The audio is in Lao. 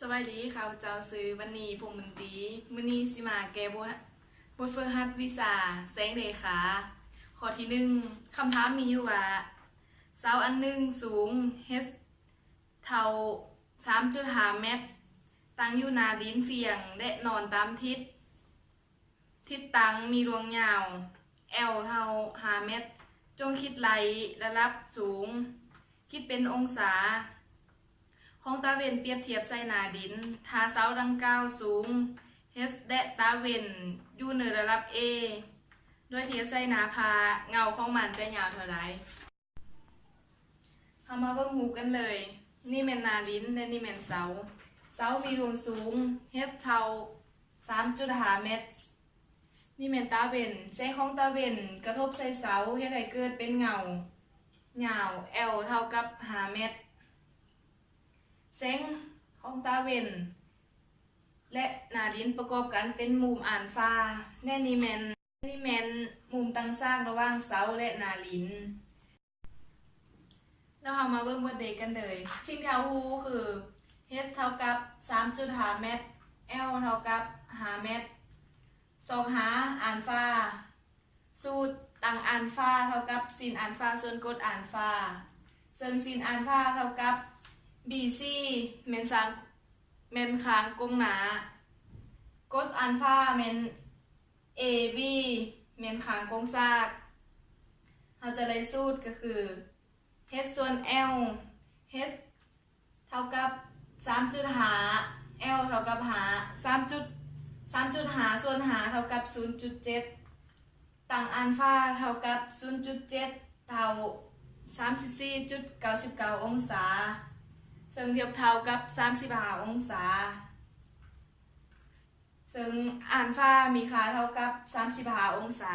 ສະບາຍດີ, ຂ້າພະເຈົ້າຊື່ ວັນນີ ພົມມົນຕີ. ມື້ນີ້ຊິມາແກ້ບົດ, ບົດຝຶກຫັດວິຊາແສງເລຂາ. ຂໍ້ທີໜຶ່ງ, ຄຳຖາມມີຢູ່ວ່າ ເສົາອັນໜຶ່ງສູງ h ເທົ່າ ສາມຈຸດຫ້າແມັດ, ຕັ້ງຢູ່ໜ້າດິນຟຽງ ແລະ ນອນຕາມທິດ. ທິດຕັ້ງມີລວງຍາວ L ເທົ່າ ຫ້າແມັດ. ຈົ່ງຄິດໄລ່ລະດັບສູງ ຄິດເປັນອົງສາ ຂອງຕາເວັນປຽບທຽບໃສ່ໜ້າດິນ. ຖ້າເສົາດັ່ງກ່າວສູງ H ແລະ ຕາເວັນຢູ່ເໜືອລະດັບ A ໂດຍທຽບໃສ່ໜ້າຜາ, ເຫງົ້າຂອງມັນຈະຍາວເທົ່າໃດ? ເຮົາມາເບິ່ງຮູບກັນເລີຍ. ນີ້ແມ່ນໜ້າດິນ ແລະ ນີ້ແມ່ນເສົາ. ເສົາມີລວງສູງ H ເທົ່າ ສາມຈຸດຫ້າແມັດ. ນີ້ແມ່ນຕາເວັນ. ແສງຂອງຕາເວັນກະທົບໃສ່ເສົາ ເຮັດໃຫ້ເກີດເປັນເຫງົ້າຍາວ L ເທົ່າກັບ ຫ້າແມັດ. ແສງຂອງຕາເວັນ ແລະ ໜ້າດິນປະກອບກັນເປັນມຸມອານຟາ ແລະ ນີ້ແມ່ນ ນີ້ແມ່ນມຸມຕັ້ງສາກລະຫວ່າງເສົາ ແລະ ໜ້າດິນ. ແລ້ວເຮົາມາເບິ່ງບົດເລກກັນເລີຍ. ສິ່ງທີ່ເຮົາຮູ້ຄື H ເທົ່າກັບ ສາມຈຸດຫ້າແມັດ, L ເທົ່າກັບ ຫ້າແມັດ. ຊອກຫາອານຟາ. ສູດຕັ້ງອານຟາເທົ່າກັບ ຊິນອານຟາສ່ວນກົດອານຟາ, ເຊິ່ງຊິນອານຟາເທົ່າກັບ BC ແມ່ນສາງ ແມ່ນຂ້າງກົງໜ້າ, ກົດອານຟາແມ່ນ AB ແມ່ນຂ້າງກົງສາກ. ເຮົາຈະໄດ້ສູດກໍຄື H ສ່ວນ L, H ເທົ່າກັບ ສາມຈຸດຫ້າ, L ເທົ່າກັບ ຫ້າ, ສາມຈຸດ ສາມຈຸດຫ້າສ່ວນຫ້າເທົ່າກັບ ສູນຈຸດເຈັດ. ຕັ້ງອານຟາເທົ່າກັບ ສູນຈຸດເຈັດ ເທົ່າ ສາມສິບສີ່ຈຸດເກົ້າສິບເກົ້າອົງສາ, ເຊິ່ງທຽບເທົ່າກັບ ສາມສິບຫ້າອົງສາ. ເຊິ່ງອານຟາມີຄ່າເທົ່າກັບ ສາມສິບຫ້າອົງສາ.